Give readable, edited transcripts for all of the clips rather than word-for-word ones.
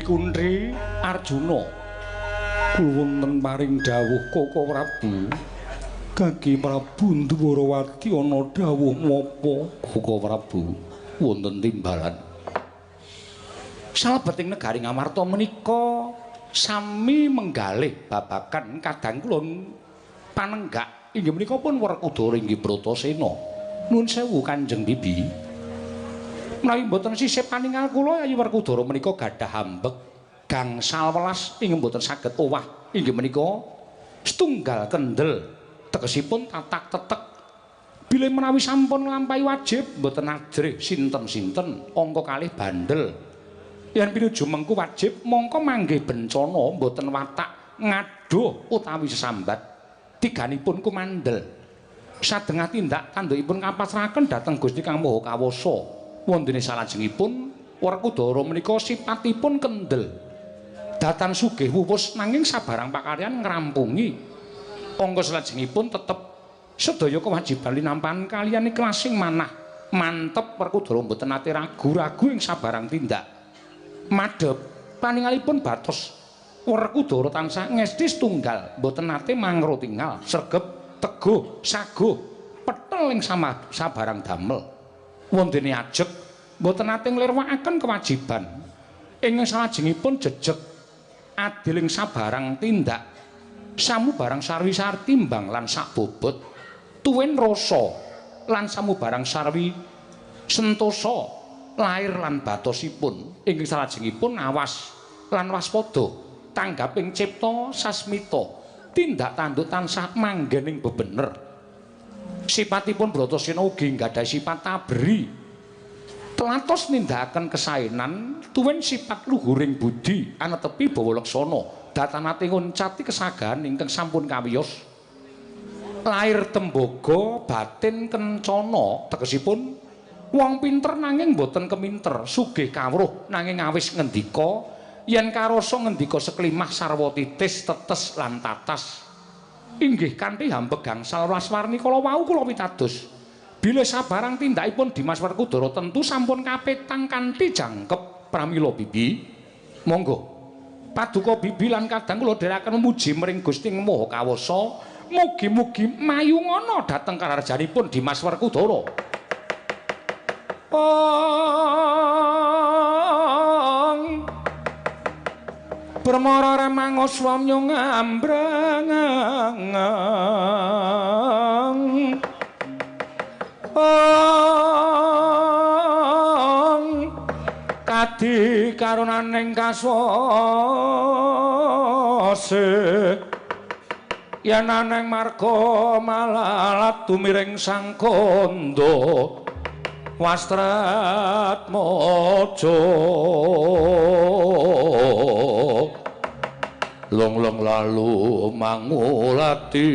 Kunthi Arjuna. Kula wonten paring dawuh Koko Prabu. Kaki Prabu Ndwarawati ana dawuh napa? Koko Prabu wonten timbalan. Salebeting negari Ngamarta menika sami menggalih babagan kadang kula panenggak inggih menika pun Werkudara inggih Bratasena. Nuwun sewu Kanjeng Bibi. Menawi mboten sisih paningal kula Yayi Werkudara menika gadah ambek gangsal welas inggih mboten saged owah inggih menika setunggal kendel tegesipun tatak tetek. Bilih menawi sampun nglampahi wajib mboten ajrih sinten-sinten angka kalih bandel. Yen pinuju mengku wajib mongko manggih bencana mboten watak ngaduh utawi sesambat tiganipun kumandel. Sadengah tindak tandukipun kapasrahaken dhateng Gusti Kang Maha Kawasa. Wondene salajengipun Werkudara menika sipatipun kendel. Datan sugih wuwus nanging sabarang pakaryan ngrampungi. Angka salajengipun tetep sedaya kewajiban linampan kaliyan iklasing manah. Mantep Werkudara mboten nate ragu-ragu ing sabarang tindak. Madhep paningalipun batos Werkudara tansah ngesti setunggal mboten nate mangro tingal sregep teguh saguh petel ing sabarang damel. Wondene ajeg mboten nate nglirwakaken kewajiban. Ing salajengipun jejeg adil ing sabarang tindak samubarang sarwi sartimbang lan sakbobot tuwin rasa lan samubarang sarwi sentosa lair lan batosipun. Ing salajengipun awas lan waspada tanggaping cipta sasmita tindak tanduk tansah manggen ing bebener. Sipatipun Bratasena ugi nggadhahi sifat tabri telatos nindakaken kesaenan tuwin sifat luhuring budi anetepi bawa laksana datanate nguncati kesagahan ingkang sampun kawiyos. Lair tembaga batin kencana tegesipun wong pinter nanging mboten keminter, sugih kawruh nanging awis ngendika, yen karasa ngendika seklimah sarwa titis tetes lan tatas. Inggih kanthi hambeg gangsal welas warni kala wau kula pitados. Bilih sabarang tindakipun Dimas Werkudara tentu sampun kapetang kanthi jangkep pramila Bibi. Monggo paduka Bibi lan kadang kula dherekaken muji mring Gusti Maha Kawasa, mugi-mugi mayungana dhateng kararjanipun Dimas Werkudara. Ong Permara remang swamya ngambrang. Ong kadi karunaning kaswase yen aneng marga malalat tumiring sang kandha Wastratmaja. Long-long lalu mangulati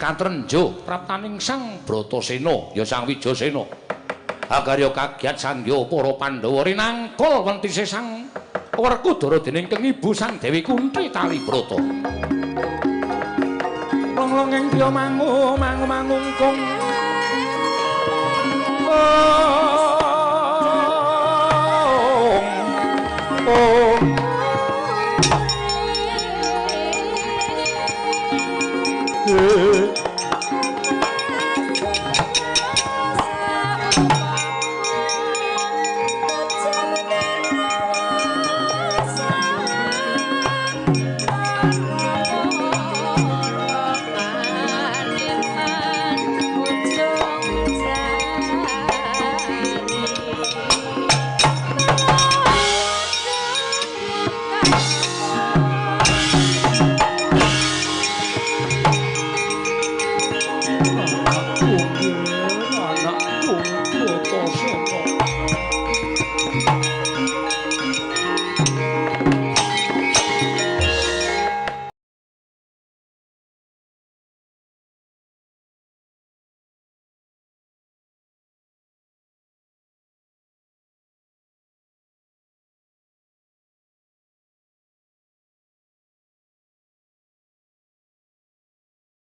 katrenjo praptaning Sang Bratasena ya Sang Wijasena agarya kagiat sandya para Pandhawa rinangkul wentise Sang Werkudara dening keng ibu Sang Dewi Kunthi Talibrata. Long-longing dia mangu mangu mangungkung.